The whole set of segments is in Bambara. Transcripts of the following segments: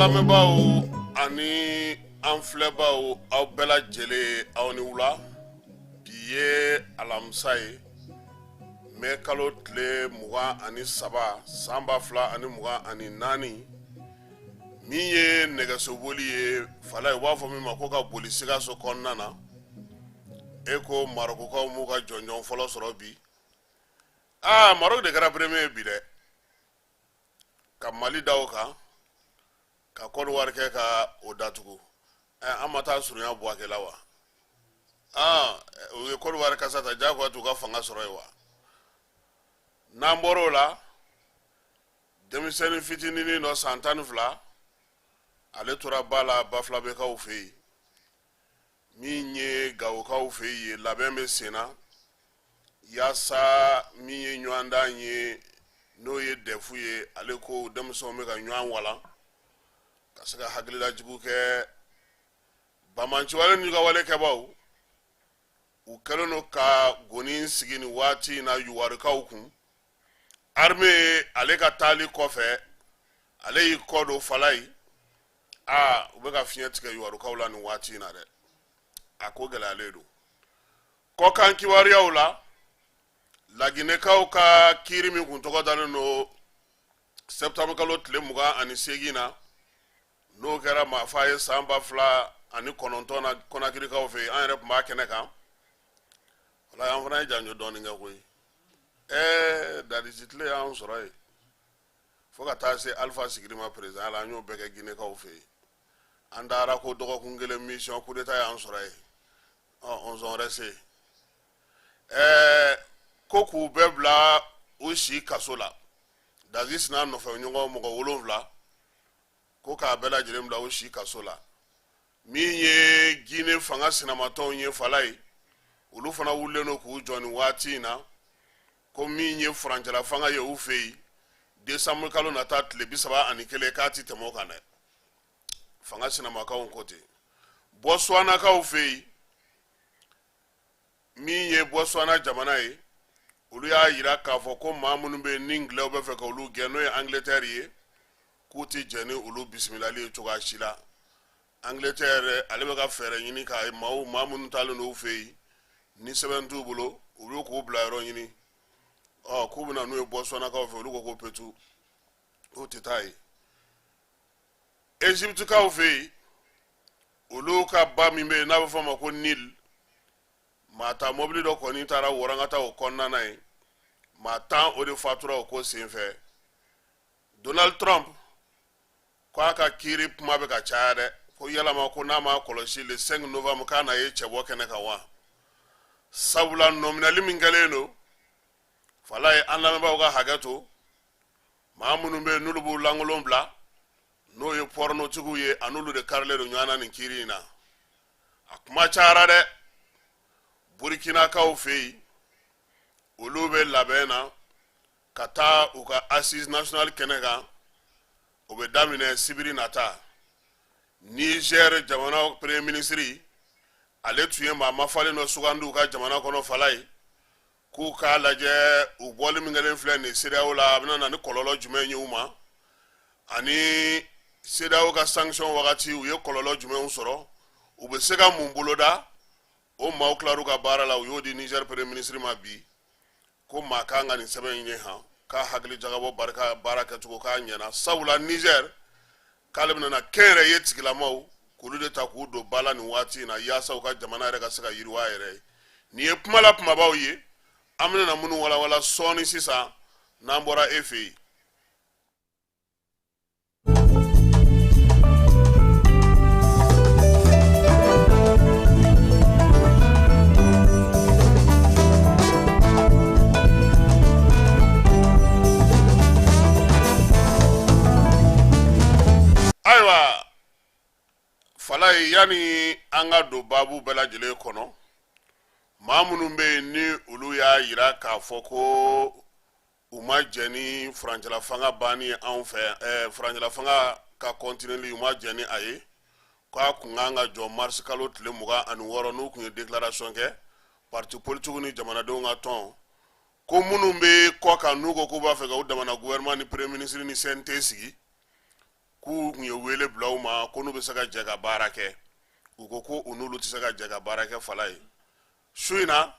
Lamɛnbaaw ani an filɛbaaw, aw bɛɛ lajɛlen, aw ni wula. Bi ye alamisa ye, mɛ kalo tile 23, san 2024. Min ye nɛgɛsoboli ye fala ye, u b'a fɔ min ma ko ka boli Sikaso kɔnɔna na. E ko Marɔkukaw m'u ka jɔnjɔn fɔlɔ sɔrɔ bi. Aa, Marɔku de kɛra premier ye bi dɛ, ka Mali da o kan, ka Kɔdiwari kɛ ka o datugu. An ma taa surunya Buwake la wa? Aa, u ye Kɔdiwari kasa ta, jagoya t'u ka fanga sɔrɔ yen wa? N'an bɔra o la, denmisɛnnin fitinin dɔ, san 12, ale tora ba la Bafulabɛkaw fɛ yen. Min ye Gawokaw fɛ yen, labɛn bɛ sen na yaasa min ye ɲɔgɔndan ye, n'o ye dɛfu ye. Ale ko denmisɛnw bɛ ka ɲɔgɔn walan ka se ka hakililajugu kɛ. Banbaanciwale n'u ka wale kɛbaaw, u kɛlen don ka goni sigi nin waati in na Yuwarikaw kun. Armée ale ka taali kɔfɛ, ale y'i kɔ don fala ye. Aa, u bɛ ka fiɲɛ tigɛ Yuwarikaw la nin waati in na dɛ, a ko gɛlɛyalen don. Kɔkan kibaruyaw la, Laginɛkaw ka kiiri min kun tɔgɔ dalen don septembre kalo tile 28 na, n'o kɛra maafa ye san 2009 na Kɔnakirikaw fɛ yen, an yɛrɛ tun b'a kɛnɛ kan. Wala an fana ye janjo dɔɔnin kɛ koyi. Ɛɛ, Dadisi tile y'an sɔrɔ yen fo ka taa se Alifa sigili ma président la. An y'o bɛɛ kɛ Ginekaw fɛ yen. An taara ko dɔgɔkun kelen mission, coup d'état y'an sɔrɔ yen. Ɔ, on sont restés. Ɛɛ, ko k'u bɛɛ bila u si kaso la. Dadis n'a nɔfɛ ɲɔgɔn mɔgɔ wolonwula, ko k'a bɛɛ lajɛlen bila u si kaso la. Min ye Gine fanga sinamatɔnw ye fala ye, olu fana wulilen don k'u jɔ nin waati in na, ko min ye furancɛla fanga ye u fɛ yen, desanburu kalo nata tile 31, k'a ti tɛmɛ o kan dɛ. Fanga sinamakaw ko ten. Bɔsuwanakaw fɛ yen, min ye Bɔsuwana jamana ye, olu y'a yira k'a fɔ ko maa minnu bɛ yen ni ngilɛw bɛ fɛ ka olu gɛn, n'o ye Angleterre ye, k'u tɛ jɛn ni olu bisimilali ye cogoya si la. Angleterre ale bɛ ka fɛɛrɛ ɲini ka maaw, maa minnu taalen don u fɛ yen ni sɛbɛn t'u bolo, u bɛ k'u bila yɔrɔ ɲini. Ɔ, k'u bɛ na n'u ye Bɔsuwanakaw fɛ, olu ko ko petu, k'u tɛ taa yen. Egyptekaw fɛ yen, olu ka ba min bɛ yen n'a bɛ fɔ o ma ko Nil, maa ta mɔbili dɔ kɔni taara warankata o kɔnɔna na yen, maa 10 o de fatura o ko senfɛ. Donald Trump ko a ka kiiri kuma bɛ ka caya dɛ, ko yalama ko n'a ma kɔlɔsi, le 5 novembre k'a na ye cɛbɔ kɛnɛ kan wa? Sabula nɔminɛli min kɛlen don fala ye, an lamɛnbaaw ka hakɛ to, maa minnu bɛ yen n'olu b'u lankolon bila, n'o ye pɔrɔnotigiw ye, a n'olu de karilen don ɲɔgɔn na nin kiiri in na. A kuma cayara dɛ. Burukinakaw fɛ yen, olu bɛ labɛn na ka taa u ka assise nationale kɛnɛ kan, o bɛ daminɛ sibiri nata. Niger jamana premier ministre, ale tun ye maa mafalen dɔ sugandi u ka jamana kɔnɔ fala ye, k'u k'a lajɛ u bɔli min kɛlen filɛ nin CEDEAO la, a bɛna na ni kɔlɔlɔ jumɛn ye u ma, ani CEDEAO ka sanction wagati, u ye kɔlɔlɔ jumɛnw sɔrɔ, u bɛ se ka mun boloda. O maaw tilar'u ka baara la, u y'o di Niger premier ministre ma bi, ko maa kan ka nin sɛbɛn in ye han, k'a hakili jagabɔ barika baara kɛcogo k'a ɲɛna. Sabula Niger k'ale bɛna na kɛnyɛrɛye tigilamaw k'olu de ta k'u don ba la nin waati in na, yaasa u ka jamana yɛrɛ ka se ka yiriwa a yɛrɛ ye. Nin ye kuma la kumabaw ye, an bɛna minnu walawala sɔɔni sisan n'an bɔra e fɛ yen. Ayiwa falaye, yanni an ka don baabu bɛɛ lajɛlen kɔnɔ, maa minnu bɛ yen ni olu y'a yira k'a fɔ ko u ma jɛn ni furancɛla fanga banni anw fɛ, furancɛla fanga ka kɔntinɛli, u ma jɛn ni a ye, k'a kun kan ka jɔ marisi kalo tile 26, n'u kun ye déclaration kɛ, parti politigiw ni jamanadenw ka tɔn, ko minnu bɛ kɔ kan n'u ko k'u b'a fɛ ka u damana gouvernement ni premier ministre ni CNT sigi, k'u K'u tun ye wele bila u ma ko n'u bɛ se ka jɛ ka baara kɛ. U ko ko u n'olu tɛ se ka jɛ ka baara kɛ. Fala ye su in na,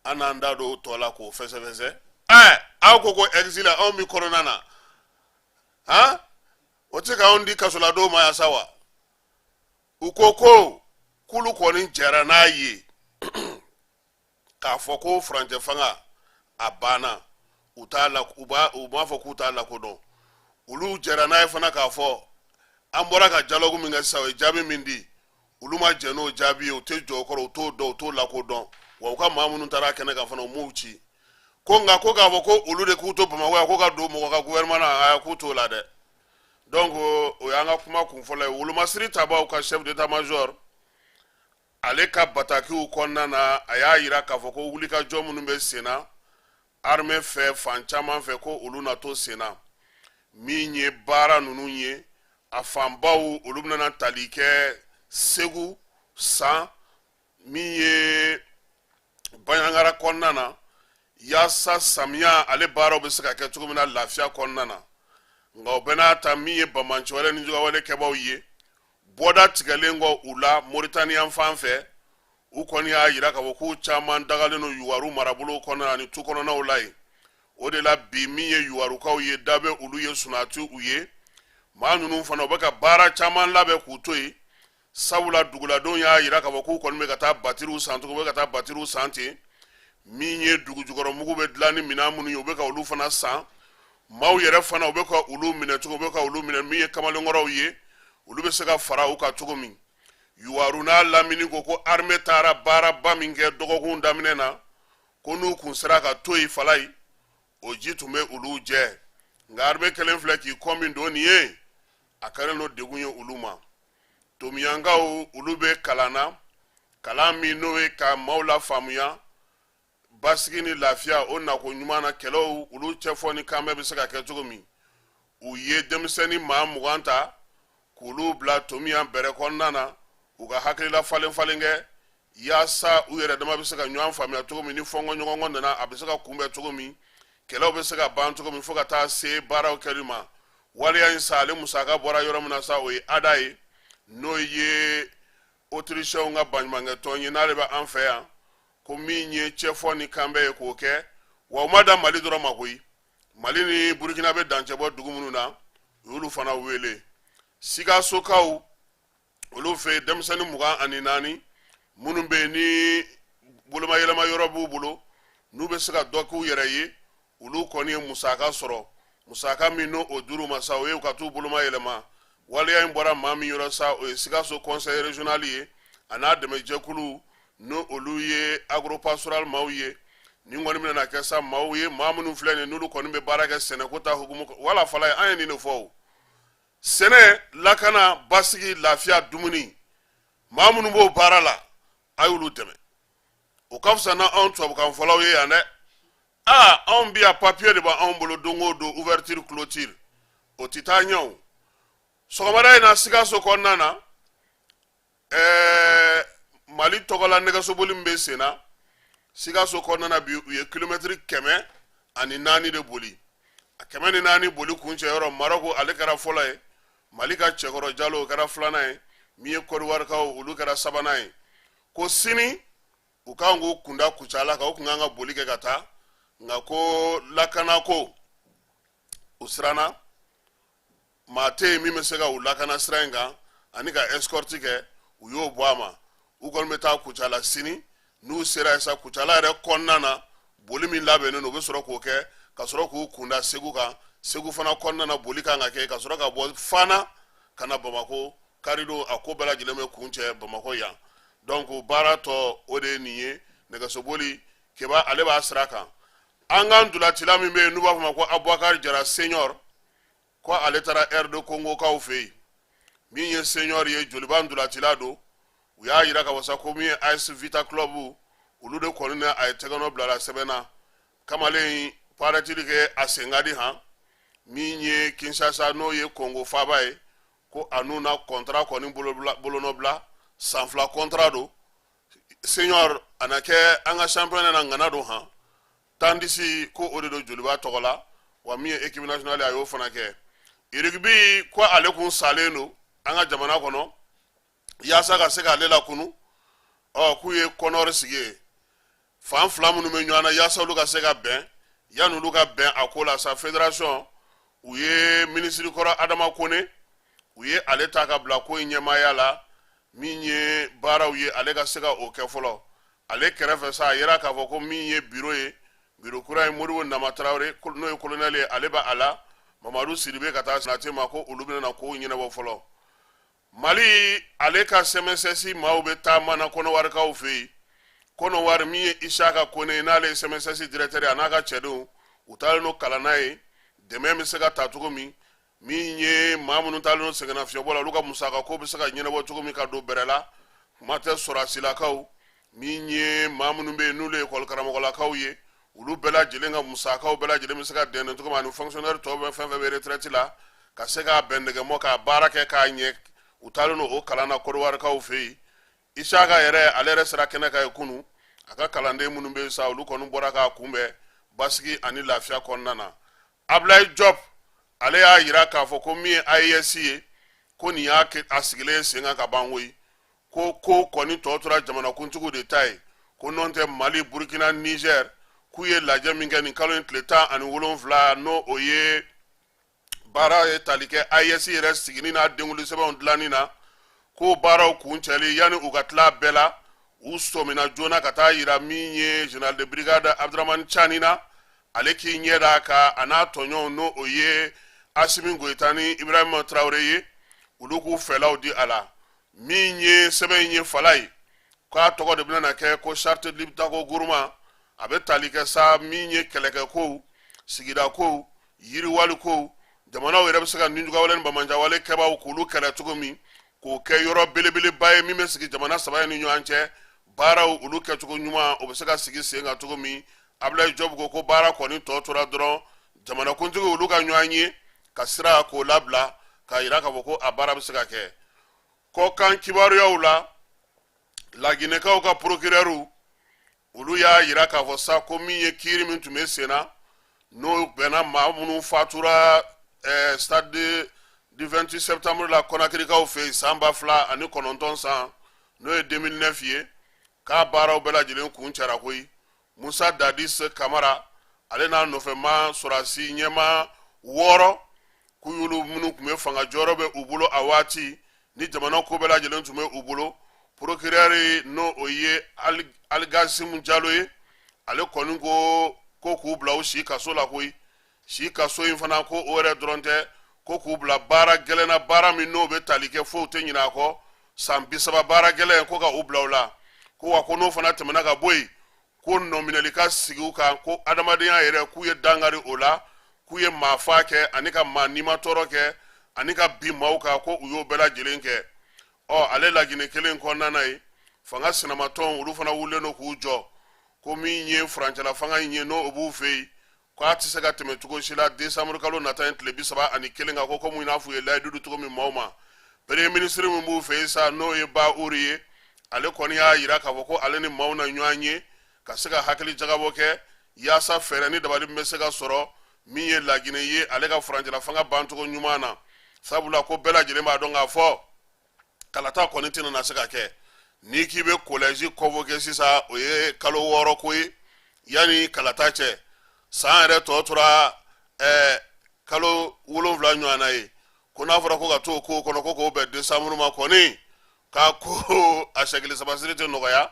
an n'an da don o tɔ la k'o fɛsɛfɛsɛ. Ɛɛ, aw ko ko exil, anw bɛ kɔnɔna na han, o tɛ k'anw di kasoladon ma yan sa wa? U ko ko k'olu kɔni jɛra n'a ye k'a fɔ ko furancɛ fanga a banna, u t'a la, u b'a u b'a fɔ k'u t'a lakodɔn. Olu jɛra n'a ye fana k'a fɔ an bɔra ka dialogue min kɛ sisan, o ye jaabi min di, olu ma jɛn n'o jaabi ye, u tɛ jɔ o kɔrɔ, u t'o dɔn, u t'o lakodɔn. Wa u ka maa minnu taara kɛnɛ kan fana, u m'u ci ko. Nka ko k'a fɔ ko olu de k'u to Bamakɔ yan ko ka don mɔgɔ ka gouvernement na, aya, k'u t'o la dɛ. Donc o y'an ka kuma kun fɔlɔ ye. Wolomasiri tabaw ka chef d'état major, ale ka batakiw kɔnɔna na, a y'a yira k'a fɔ ko wulikajɔ minnu bɛ sen na armée fɛ fan caman fɛ, ko olu na to sen na. Min ye baara ninnu ye, a fanbaw olu bɛna tali kɛ Segu san min ye Banjagara kɔnɔna na, yaasa samiya ale baaraw bɛ se ka kɛ cogo min na lafiya kɔnɔna na. Nka o bɛɛ n'a ta, min ye banbaanciwale ni jugawale kɛbaaw ye, bɔda tigɛlen kɔ u la Moritani yan fan fɛ, u kɔni y'a yira k'a fɔ k'u caman dagalen don Yuwaru marabolo kɔnɔna ani tu kɔnɔnaw la yen. O de la bi, min ye Yuwarukaw ye, da bɛ olu ye, sunati u ye. Maa ninnu fana, u bɛ ka baara caman labɛn k'u to yen, sabula duguladenw y'a yira k'a fɔ k'u kɔni bɛ ka taa batiriw san tugun, u bɛ ka taa batiriw san ten. Min ye dugujukɔrɔmugu bɛ dilan ni minɛn minnu ye, u bɛ ka olu fana san. Maaw yɛrɛ fana, u bɛ ka olu minɛ cogo, u bɛ ka olu minɛ. Min ye kamalenkɔrɔw ye, olu bɛ se ka fara u kan cogo min. Yuwaru n'a lamini ko ko armée taara baaraba min kɛ dɔgɔkun daminɛ na, ko n'u kun sera ka to yen, Falayi, o ji tun bɛ olu jɛ. Nka armée kelen filɛ k'i kɔ min don nin ye, a kɛlen don degun ye olu ma. Tomiyankaw, olu bɛ kalan na, kalan min n'o ye ka maaw lafaamuya basigi ni lafiya o nako ɲuman na, kɛlɛw olu cɛfɔ ni kanbɛn bɛ se ka kɛ cogo min. U ye denmisɛnnin maa 20 ta k'olu bila Tomiyan bɛrɛ kɔnɔna na, u ka hakilila falen falen kɛ yaasa u yɛrɛ dama bɛ se ka ɲɔgɔn faamuya cogo min, ni fɔnkɔɲɔgɔnkɔ nana, a bɛ se ka kunbɛn cogo min, kɛlɛw bɛ se ka ban cogo min, fo ka taa se baaraw kɛli ma. Waleya in sa, ale musaka bɔra yɔrɔ min na sa, o ye ADA ye, n'o ye Autrichiens ka baɲumankɛtɔn ye, n'ale bɛ an fɛ yan, ko min ye cɛfɔ ni kanbɛn ye k'o kɛ. Wa u ma dan Mali dɔrɔn ma koyi, Mali ni Burukina bɛ dancɛ bɔ dugu minnu na, u y'olu fana wele. Sikasokaw, olu fɛ yen, denmisɛnnin 24 minnu bɛ yen ni bolomayɛlɛma yɔrɔ b'u bolo, n'u bɛ se ka dɔ k'u yɛrɛ ye, olu kɔni ye musaka sɔrɔ. Musaka min n'o o dir'u ma sa, o ye u ka t'u boloma yɛlɛma. Waleya in bɔra maa min yɔrɔ sa, o ye Sikaso conseil régional ye, a n'a dɛmɛjɛkulu, n'o olu ye agropastoral maaw ye. Nin kɔni bɛna kɛ sa maaw ye, maa minnu filɛ nin, n'olu kɔni bɛ baara kɛ sɛnɛko ta hukumu. Wala Fala ye, an ye nin de fɔ o: sɛnɛ, lakana, basigi, lafiya, dumuni. Maa minnu b'o baara la, a y'olu dɛmɛ, o ka fisa na anw tubabukanfɔlaw ye yan dɛ. Aa, anw bi yan, papiye de b'anw bolo don o don, ouverture, clôture, o tɛ taa ɲɛ o. Sɔgɔmada in na, Sikaso kɔnɔna na, Mali tɔgɔla nɛgɛsoboli min bɛ sen na Sikaso kɔnɔna na bi, u ye kilomɛtiri 104 de boli. A 104 boli kuncɛ yɔrɔ, Marɔku ale kɛra fɔlɔ ye, Mali ka Cɛkɔrɔ Jalo o kɛra filanan ye, min ye Kɔdiwarikaw, olu kɛra sabanan ye. Ko sini u kan k'u kunda Kucala kan. U kun kan ka boli kɛ ka taa, nka ko lakanako, u siranna, maa tɛ yen min bɛ se ka u lakana sira in kan ani ka escorte kɛ, u y'o bɔ a ma. U kɔni bɛ taa Kucala sini. N'u sera yen sa, Kucala yɛrɛ kɔnɔna na, boli min labɛnnen don, u bɛ sɔrɔ k'o kɛ ka sɔrɔ k'u kunda Segu kan. Segu fana kɔnɔna na, boli kan ka kɛ ka sɔrɔ ka bɔ Fana ka na Bamakɔ karidon. A ko bɛɛ lajɛlen bɛ kuncɛ Bamakɔ yan. Donc baara tɔ, o de ye nin ye. Nɛgɛsoboli keba, ale b'a sira kan. An ka ntolacila min bɛ yen n'u b'a fɔ ma ko Abubakar Jara Senior, ko ale taara RD Congo kaw fɛ yen. Min ye Senior ye, Joliba ntolacila don. U y'a yira ka fɔ sa ko min ye AS Vita Club, olu de kɔni na a ye tɛgɛnɔ bila la sɛbɛn na. Kamalen, paraît-il que a sen ka di han. Min ye Kinshasa, n'o ye Congo faaba ye, ko a n'u na contrat kɔni bolonɔ bila, san 2 contrat don. Senior a na kɛ an ka championnat na ŋana don han. Tandisi ko o de don Joliba tɔgɔ la. Wa min ye équipe nationale, a y'o fana kɛ. Rugby ko ale kun salen don an ka jamana kɔnɔ, yaasa ka se k'ale lakunu, ɔ k'u ye CONOR sigi yen. Fan fila minnu bɛ ɲɔgɔn na, yaasa olu ka se ka bɛn, yanni olu ka bɛn a ko la sa, fédération u ye minisiri kɔrɔ Adama Kone, u ye ale ta ka bila ko in ɲɛmaaya la. Min ye baaraw ye, ale ka se ka o kɛ fɔlɔ. Ale kɛrɛfɛ sa, a yira k'a fɔ ko min ye biro ye, biro kura ye, Modibo Nama Tarawele, n'o ye kolonɛli ye, ale bɛ a la, Mamadu Sidibe ka taa Sinate ma, ko olu bɛna kow ɲɛnabɔ fɔlɔ. Mali ale ka CMSS maaw bɛ taama na Kɔnɔwarikaw fɛ yen. Kɔnɔwari, min ye Isaka Kone, n'ale ye CMSS directeur ye, a n'a ka cɛdenw, u taalen don kalan na yen, dɛmɛ bɛ se ka ta cogo min, min ye maa minnu taalen don sɛgɛnnafiɲɛbɔ la, olu ka musakako bɛ se ka ɲɛnabɔ cogo min ka don bɛrɛ la. Kuma tɛ sɔrɔdasilakaw, min ye maa minnu bɛ yen n'olu ye ekɔli karamɔgɔlakaw ye, olu bɛɛ lajɛlen ka musakaw bɛɛ lajɛlen bɛ se ka dɛndɛn cogo min, ani fonctionnaire tɔw bɛ fɛn fɛn bɛ retraite la, ka se k'a bɛn nɛgɛmɔ k'a baara kɛ k'a ɲɛ. U taalen don o kalan na Kɔdiwarikaw fɛ yen. Isaka yɛrɛ, ale yɛrɛ sera kɛnɛ kan yen kunu. A ka kalanden minnu bɛ yen sa, olu kɔni bɔra k'a kunbɛn basigi ani lafiya kɔnɔna na. Ablaye Diop, ale y'a yira k'a fɔ ko min ye AES ye, ko nin y'a a sigilen sen kan ka ban koyi, ko ko kɔni tɔ tora jamanakuntigiw de ta ye, ko n'o tɛ Mali, Burkina, Niger, k'u ye lajɛ min kɛ nin kalo in tile 17, n'o o ye baara ye tali kɛ AES yɛrɛ sigini n'a denkuli sɛbɛnw dilanni na, k'o baaraw kuncɛli, yanni u ka tila bɛɛ la, u sɔmina joona ka taa yira min ye général de brigade Abdramani Tiani na, ale k'i ɲɛ d'a kan, a n'a tɔɲɔgɔnw, n'o o ye Asimi Goyita ni Ibrahima Traoré ye, olu k'u fɛlaw di a la. Min ye sɛbɛn in ye fala ye, k'a tɔgɔ de bɛna kɛ ko charte Liptako Gourma. A bɛ tali kɛ sa min ye kɛlɛkɛkow, sigidakow, yiriwalikow, jamanaw yɛrɛ bɛ se ka nijuguyawale ni banbaanciwale kɛbaaw k'olu kɛlɛ cogo min, k'o kɛ yɔrɔ belebeleba ye min bɛ sigi jamana saba in ni ɲɔgɔn cɛ. Baaraw olu kɛcogo ɲuman, o bɛ se ka sigi sen kan cogo min. Ablaye Diop ko ko baara kɔni tɔ tora dɔrɔn jamanakuntigi olu ka ɲɔgɔn ye ka sira k'o labila, k'a yira k'a fɔ ko a baara bɛ se ka kɛ. Kɔkan kibaruyaw la, Laginɛkaw ka procureur, olu y'a yira k'a fɔ sa ko min ye kiiri min tun bɛ sen na, n'o bɛnna maa minnu fatura stade du 28 septembre la Kɔnakirikaw fɛ yen san 2009 san, n'o ye 2009 ye, k'a baaraw bɛɛ lajɛlen kuncɛra koyi. Musa Dadis Kamara, ale n'a nɔfɛma sɔrɔdasi ɲɛmaa wɔɔrɔ, k'u y'olu minnu tun bɛ fanga jɔyɔrɔ bɛ u bolo a waati ni jamana ko bɛɛ lajɛlen tun bɛ u bolo, procureur, n'o o ye Aligasimu Jalo ye, ale kɔni ko ko k'u bila u si kaso la koyi. Si kaso in fana, ko o yɛrɛ dɔrɔn tɛ, ko k'u bila baara gɛlɛn na, baara min n'o bɛ tali kɛ fo u tɛ ɲinɛ a kɔ, san 30 baara gɛlɛn, ko ka u bila o la. Ko wa ko n'o fana tɛmɛna ka bɔ yen, ko nɔminɛli ka sigi u kan, ko adamadenya yɛrɛ k'u ye dankari o la, k'u ye maafa kɛ ani ka maa nimatɔɔrɔ kɛ ani ka bin maaw kan, ko u y'o bɛɛ lajɛlen kɛ. Ɔ ale Laginɛ kelen kɔnɔna na ye, fanga sinamatɔnw, olu fana wulilen don k'u jɔ, ko min ye furancɛla fanga in ye, n'o o b'u fɛ yen, k'a tɛ se ka tɛmɛ cogo si la décembre kalo nata in tile 31 kan, ko komi i n'a fɔ u ye layidu di cogo min maaw ma. Premier ministre min b'u fɛ yen sa, n'o ye Ba Uri ye, ale kɔni y'a yira k'a fɔ ko ale ni maaw na ɲɔgɔn ye ka se ka hakili jagabɔ kɛ yaasa fɛɛrɛ ni dabali min bɛ se ka sɔrɔ min ye Laginɛ ye, ale ka furancɛla fanga bancogo ɲuman na, sabula ko bɛɛ lajɛlen b'a dɔn k'a fɔ kalata kɔni tɛna na se ka kɛ. N'i k'i bɛ collège convoquer sisan, o ye kalo 6 ko ye yanni kalata cɛ. San yɛrɛ tɔ tora kalo 7 ɲɔgɔnna ye. Ko n'a fɔra ko ka t'o ko kɔnɔ, ko k'o bɛn décembre ma kɔni, k'a ko a sɛkili sabasiri tɛ nɔgɔya.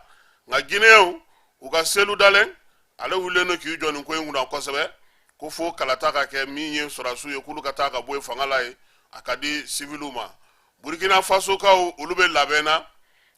Nka Guinéenw u ka Selu Dalen, ale wulilen don k'i jɔ nin ko in kunna kosɛbɛ, ko fo kalata ka kɛ, min ye sɔrɔdasiw ye, k'olu ka taa ka bɔ yen fanga la ye, a ka di siviliw ma. Burkina Fasokaw, olu bɛ labɛn na.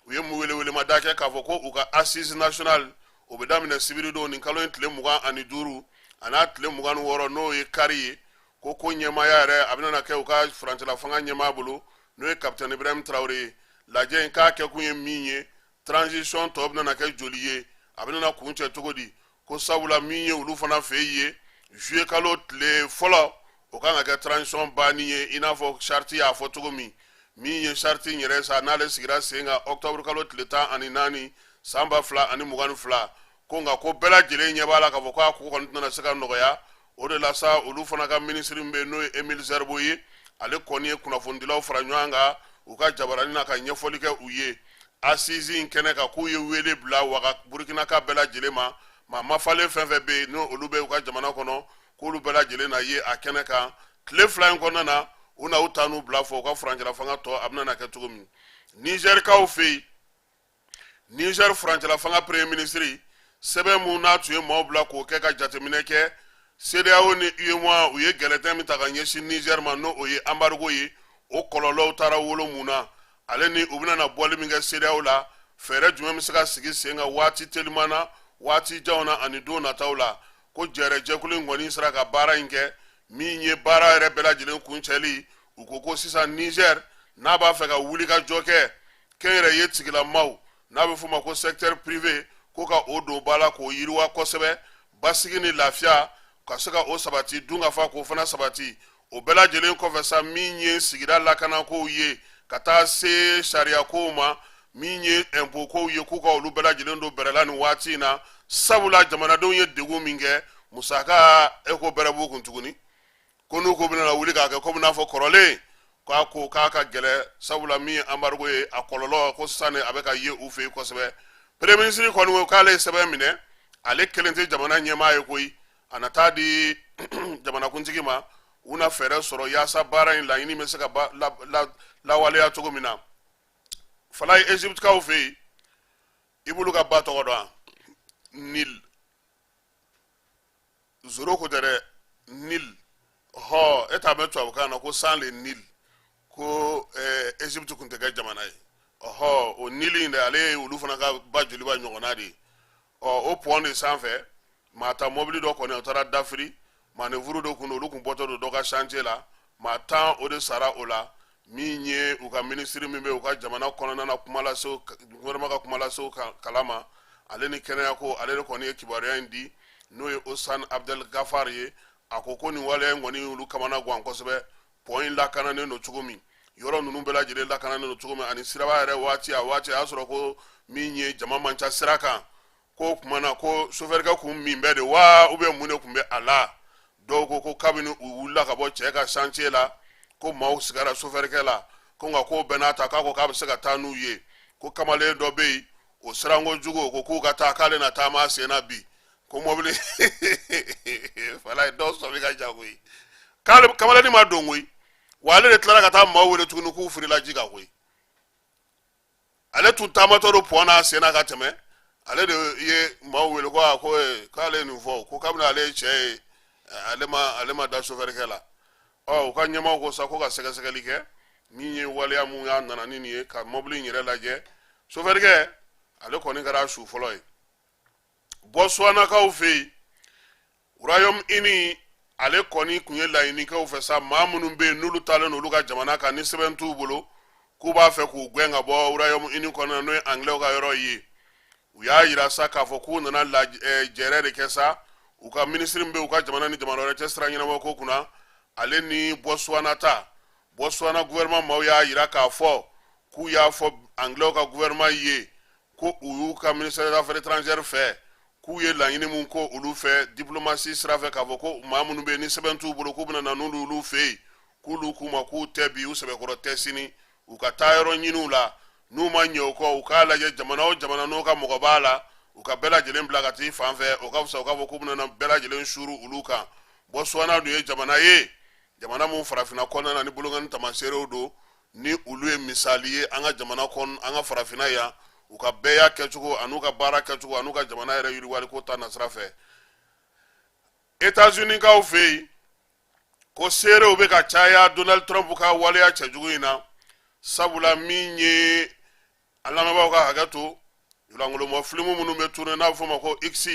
U ye welewelemada kɛ k'a fɔ ko u ka assise nationale, o bɛ daminɛ sibiridon nin kalo in tile 25 a n'a tile 26, n'o ye kari ye. Ko ko ɲɛmaaya yɛrɛ, a bɛna kɛ u ka furancɛla fanga ɲɛmaa bolo, n'o ye capitaine Ibrahim Traoré ye. Lajɛ in k'a kɛkun ye min ye, transition tɔ bɛna kɛ joli ye, a bɛna kuncɛ cogo di, ko sabula min ye olu fana fɛ yen, juillet kalo tile fɔlɔ, o kan ka kɛ transition banni ye, i n'a fɔ charte y'a fɔ cogo min. Min ye charte in yɛrɛ sa, n'ale sigira sen kan octobre kalo tile 14 san 2022, ko nka ko bɛɛ lajɛlen ɲɛ b'a la k'a fɔ k'a ko kɔni tɛna se ka nɔgɔya. O de la sa, olu fana ka minisiri min bɛ yen, n'o ye Emile Zerbo ye, Ale kɔni ye kunnafonidilaw fara ɲɔgɔn kan u ka jabarani na ka ɲɛfɔli kɛ u ye assises in kɛnɛ kan, k'u ye wele bila waga Burukinaka bɛɛ lajɛlen ma, maa mafalen fɛn fɛn bɛ yen n'olu bɛ u ka jamana kɔnɔ, k'olu bɛɛ lajɛlen na ye a kɛnɛ kan tile 2 in kɔnɔna na. U na u ta n'u bila fɔ u ka furancɛla fanga tɔ a bɛna na kɛ cogo min. Nizɛrikaw fɛ yen, Niger furancɛla fanga premier ministre, sɛbɛn mun n'a tun ye maaw bila k'o kɛ ka jateminɛ kɛ CEDEAO ni UEMOA u ye gɛlɛtɛ min ta ka ɲɛsin Niger ma, n'o ye embargo ye, o kɔlɔlɔw taara wolo mun na, ale ni u bɛna na bɔli min kɛ CEDEAO la, fɛɛrɛ jumɛn bɛ se ka sigi sen kan waati teliman na, waati janw na ani don nataw la, ko jɛrɛjɛkulu in kɔni sera ka baara in kɛ. Min ye baara yɛrɛ bɛɛ lajɛlen kuncɛli, u ko ko sisan Niger n'a b'a fɛ ka wuli ka jɔ kɛ kɛnyɛrɛye tigilamaw, n'a bɛ f'o ma ko secteur privé, ko ka o don ba la k'o yiriwa kosɛbɛ, basigi ni lafiya ka se ka o sabati, dunkafa k'o fana sabati. O bɛɛ lajɛlen kɔfɛ sa, min ye sigida lakanakow ye ka taa se sariyakow ma, min ye impôt kow ye, k'u ka olu bɛɛ lajɛlen don bɛrɛ la nin waati in na, sabula jamanadenw ye degun min kɛ, musaka e ko bɛrɛ b'u kun tuguni, ko n'u ko bɛna wuli k'a kɛ komi n'a fɔ kɔrɔlen, k'a ko k'a ka gɛlɛ, sabula min ye embargo ye, a kɔlɔlɔ ko sisan a bɛ ka ye u fɛ yen kosɛbɛ. Premier ministre kɔni ko k'ale ye sɛbɛn minɛ, ale kelen tɛ jamana ɲɛmaa ye koyi, a na taa di jamanakuntigi ma, u na fɛɛrɛ sɔrɔ yaasa baara in laɲini bɛ se ka lawaleya cogo min na. Falaye, Egyptekaw fɛ yen, i b'olu ka ba tɔgɔ dɔn wa? Nil. Zoro ko tɛ dɛ, Nil. Hɔ, e t'a mɛn tubabukan na ko sans le Nil ko Egypte tun tɛ kɛ jamana ye? Ɔhɔ, o Nil in dɛ, ale ye olu fana ka ba joliba ɲɔgɔnna de ye. Ɔ, o pont de sanfɛ, maa ta mɔbili dɔ kɔni o taara dafiri, manœuvre dɔ kun, olu kun bɔtɔ don dɔ ka chantier la, maa 10 o de sara o la. Min ye u ka minisiri min bɛ u ka jamana kɔnɔna na kumalasew, gouvernement ka kumalasew kalama, ale ni kɛnɛya ko, ale de kɔni ye kibaruya in di, n'o ye Osan Abdel Gafar ye. A ko ko nin waleya in kɔni olu kamana gan kosɛbɛ. Pont in lakananen don cogo min, yɔrɔ ninnu bɛɛ lajɛlen lakananen don cogo min, ani siraba yɛrɛ waati, a waati a y'a sɔrɔ ko min ye jama man ca sira kan, ko o tuma na ko sofɛrikɛ kun min bɛ de wa, ou bien mun de tun bɛ a la? Dɔw ko ko kabini u wulila ka bɔ cɛ ka chantier la, ko maaw sigara sofɛrikɛ la, ko nka k'o bɛɛ n'a ta, k'a ko k'a bɛ se ka taa n'u ye, ko kamalen dɔ bɛ yen, o siranko jugu, o ko k'u ka taa, k'ale na taama sen na bi, ko mɔbili. Falaye, dɔw sɔmi ka ja koyi, k'ale kamalennin ma don koyi, wa ale de tilara ka taa maaw wele tuguni k'u firila ji kan koyi. Ale tun taamatɔ don pont n'a sen na ka tɛmɛ, ale de ye maaw wele ko a ko k'ale ye nin fɔ, ko kabini ale ye cɛ ye, ale ma da sofɛrikɛ la. Ɔ, u ka ɲɛmaaw ko sa ko ka sɛgɛsɛgɛli kɛ, min ye waleya mun y'a nana ni nin ye, ka mɔbili in yɛrɛ lajɛ. Sofɛrikɛ ale kɔni kɛra su fɔlɔ ye. Botswanakaw fɛ yen, Royaume Uni ale kɔni tun ye laɲini kɛ u fɛ sa, maa minnu bɛ yen n'olu taalen don olu ka jamana kan ni sɛbɛn t'u bolo, k'u b'a fɛ k'u gɛn ka bɔ Royaume Uni kɔnɔna, n'o ye Anglais ka yɔrɔ ye. U y'a yira sa k'a fɔ k'u nana jɛrɛ de kɛ sa, u ka minisiri min bɛ u ka jamana ni jamana wɛrɛ cɛ sira ɲɛnabɔ ko kunna, ale ni Botswana ta. Botswana gouvernement maaw y'a yira k'a fɔ k'u y'a fɔ Anglais ka gouvernement ye ko u y'u ka ministère des affaires étrangères fɛ, k'u ye laɲini mun ko olu fɛ diplomatie sira fɛ, k'a fɔ ko maa minnu bɛ yen ni sɛbɛn t'u bolo, k'u bɛna na n'olu olu fɛ yen, k'olu k'u ma k'u tɛ bi, u sɛbɛkɔrɔ tɛ sini, u ka taa yɔrɔ ɲini u la. N'u ma ɲɛ o kɔ, u k'a lajɛ jamana o jamana n'o ka mɔgɔ b'a la, u ka bɛɛ lajɛlen bila ka t'i fan fɛ, o ka fisa u k'a fɔ k'u bɛna na bɛɛ lajɛlen suuru olu kan. Botswana dun ye jamana ye, jamana mun farafinna kɔnɔna na ni bolonkɔni tamaseerew don, ni olu ye misali ye an ka jamana kɔnɔ, an ka farafinna yan, u ka bɛɛya kɛcogo an'u ka baara kɛcogo an'u ka jamana yɛrɛ yiriwali ko ta nasira fɛ. États-Unis kaw fɛ yen, ko seerew bɛ ka caya Donald Trump ka waleya cɛjugu in na, sabula min ye, an lamɛnbaaw ka hakɛ to, julankolonbɔ filimu minnu bɛ tourner n'a bɛ f'o ma ko X,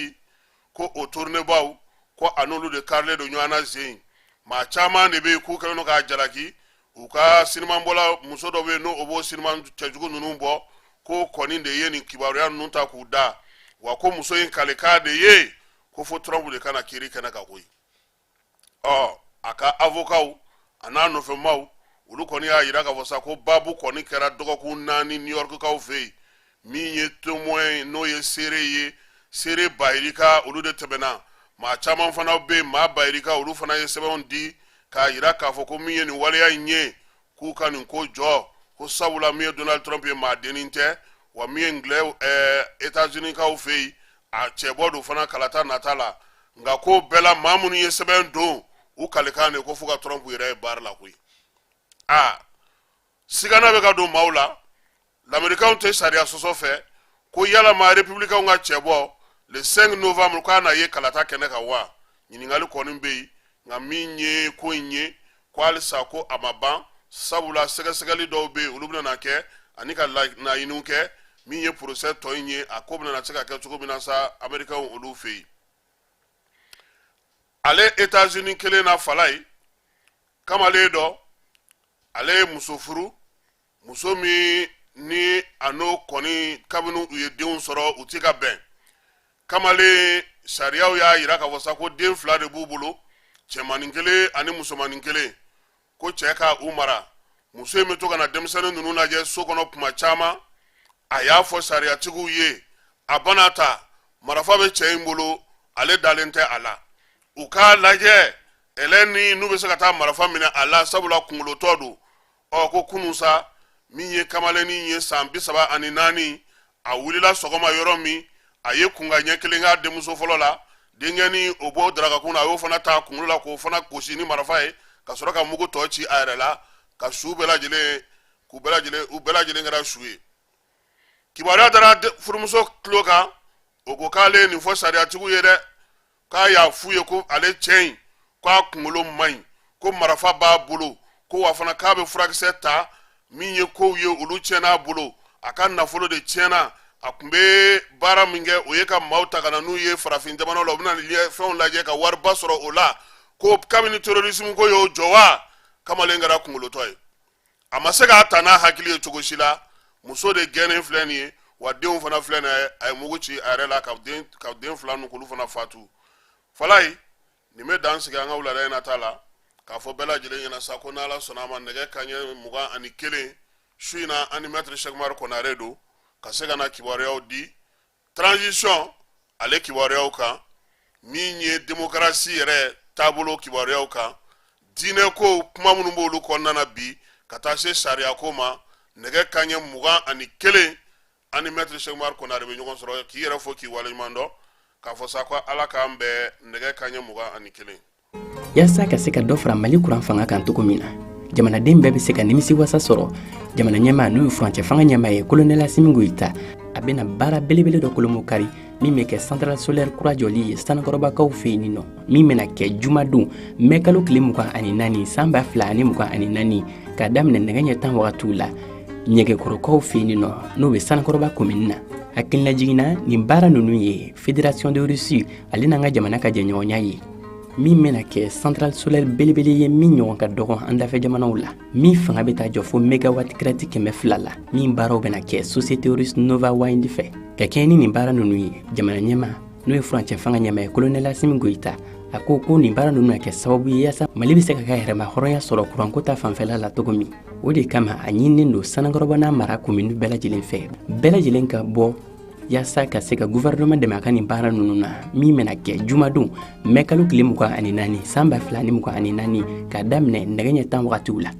ko o tournebaw, ko a n'olu de karilen don ɲɔgɔn na zen. Maa caman de bɛ yen k'u kɛlen don k'a jalaki u ka sinimanbɔla muso dɔ bɛ yen, n'o o b'o siniman cɛjugu ninnu bɔ, k'o kɔni de ye nin kibaruya ninnu ta k'u da wa, ko muso in kalekan de ye ko fo Trump de ka na kiiri kɛnɛ kan koyi. Ɔ, a ka avocatw a n'a nɔfɛmaw, olu kɔni y'a yira k'a fɔ sa ko baabu kɔni kɛra dɔgɔkun 4 New York kaw fɛ yen. Min ye témoin, n'o ye seere ye, seere bayirika, olu de tɛmɛna. Maa caman fana bɛ yen, maa bayirika, olu fana ye sɛbɛnw di. k'a yira k'a fɔ ko min ye nin waleya in ye, k'u ka nin ko jɔ, ko sabula min ye Donald Trump ye, maa dennin tɛ wa. Min ye ngilɛ États-Unis-kaw fɛ yen, a cɛbɔ don fana kalata nata la. Nka ko bɛɛ la, maa minnu ye sɛbɛn don, u kalikan de ko fo ka Trump yɛrɛ ye baara la koyi. A sigana bɛ ka don maaw la, lamerikanw tɛ sariya sɔsɔ fɛ, ko yalama républicainw ka cɛbɔ le 5 novembre k'a na ye kalata kɛnɛ kan wa? Ɲininkali kɔni bɛ yen. Nka min ye ko in ye, ko halisa ko a ma ban, sabula sɛgɛsɛgɛli dɔw bɛ yen, olu bɛna na kɛ ani ka laɲiniw kɛ. Min ye procès tɔ in ye, a ko bɛna se ka kɛ cogo min na sa américainw olu fɛ yen. Ale États-Unis kelen na, fala ye kamalen dɔ, ale ye muso furu, muso min ni a n'o kɔni kabini u ye denw sɔrɔ, u ti ka bɛn. Kamalen, sariyaw y'a yira k'a fɔ sa ko den fila de b'u bolo, cɛmanin kelen ani musomanin kelen, ko cɛ ka u mara. Muso in bɛ to ka na denmisɛnnin ninnu lajɛ so kɔnɔ kuma caman. A y'a fɔ sariyatigiw ye, a bana ta marafa bɛ cɛ in bolo, ale dalen tɛ a la. U k'a lajɛ ɛlɛ ni n'u bɛ se ka taa marafa minɛ a la, sabula kunkolotɔ don. Ɔ ko kunun sa, min ye kamalennin ye, san 34, a wulila sɔgɔma yɔrɔ min, a ye kunka ɲɛ kelen k'a denmuso fɔlɔ la. Denkɛni o bɔ darakakun na, a y'o fana ta kunkolo la k'o fana gosi ni marafa ye, ka sɔrɔ ka mugu tɔ ci a yɛrɛ la, ka su bɛɛ lajɛlen, k'u bɛɛ lajɛlen, u bɛɛ lajɛlen kɛra su ye. Kibaruya dara furumuso tulo kan, o ko k'ale ye nin fɔ sariyatigiw ye dɛ, k'a y'a f'u ye ko ale cɛ in, k'a kunkolo man ɲi, ko marafa b'a bolo, ko wa fana k'a bɛ furakisɛ ta. Min ye kow ye, olu tiɲɛna a bolo, a ka nafolo de tiɲɛna. A tun bɛ baara min kɛ, o ye ka maaw ta ka na n'u ye farafin jamanaw la, u bɛna fɛnw lajɛ ka wariba sɔrɔ o la. Ko kabini terrorisme ko y'o jɔ wa, kamalen kɛra kunkolotɔ ye, a ma se k'a ta n'a hakili ye cogo si la. Muso de gɛnnen filɛ nin ye wa, denw fana filɛ nin ye. A ye mugu ci a yɛrɛ la ka den fila ninnu, k'olu fana fatu. Falayi, nin bɛ dan sigi an ka wulada in na ta la, k'a fɔ bɛɛ lajɛlen ɲɛna sa ko n'Ala sɔnna a ma, nɛgɛ kanɲɛ 21 su in na, an ni maître Cheick Oumar Konare don ka se ka na kibaruyaw di transition ale kibaruyaw kan, min ye démocratie yɛrɛ taabolo kibaruyaw kan, diinɛ ko kuma minnu b'olu kɔnɔna na bi, ka taa se sariya ko ma. Nɛgɛ kanɲɛ 21, an ni maître Cheick Oumar Konare bɛ ɲɔgɔn sɔrɔ. K'i yɛrɛ fo, k'i waleɲuman dɔn, k'a fɔ sa ko Ala k'an bɛn nɛgɛ kanɲɛ 21. Yaasa ka se ka dɔ fara Mali kuran fanga kan cogo min na, jamanaden bɛɛ bɛ se ka nimisi wasa sɔrɔ, jamana ɲɛma, n'o ye furancɛ fanga ɲɛma ye, kolonɛl Asimi Goyita, a bɛna baara belebele dɔ kolomo kari, min bɛ kɛ centrale solaire kura jɔli ye Sanukɔrɔbakaw fɛ yen nɔ, min bɛna kɛ jumadon, mɛ kalo tile 24, san 2024, k'a daminɛ nɛgɛ ɲɛ 10 wagatiw la, Ɲɛgɛkɔrɔkaw fɛ yen nɔ, n'o bɛ Sanukɔrɔba komini na. Hakilinajiginna, nin baara ninnu ye Fédération de Russie ale n'an ka jamana ka jɛɲɔgɔnya ye, min bɛna kɛ centrale solaire belebele ye, min ɲɔgɔn ka dɔgɔ an dafɛ jamanaw la, min fanga bɛ taa jɔ fo mégawatt crête 200 la, min baaraw bɛna kɛ société russe Nova Wind fɛ. Ka kɛɲɛ ni nin baara ninnu ye, jamana ɲɛma, n'o ye furancɛ fanga ɲɛma ye, kolonɛl Asimi Goyita, a ko ko nin baara ninnu na kɛ sababu ye yaasa Mali bɛ se ka ka yɛrɛma hɔrɔnya sɔrɔ kuranko ta fanfɛla la cogo min. O de kama, a ɲininen don Sanukɔrɔba n'a mara komini bɛɛ lajɛlen fɛ, bɛɛ lajɛlen ka bɔ yaasa ka se ka gouvernement dɛmɛ a ka nin baara ninnu na, min bɛna kɛ jumadon, mɛ kalo tile 24, san 2024, k'a daminɛ nɛgɛ ɲɛ 10 wagatiw la.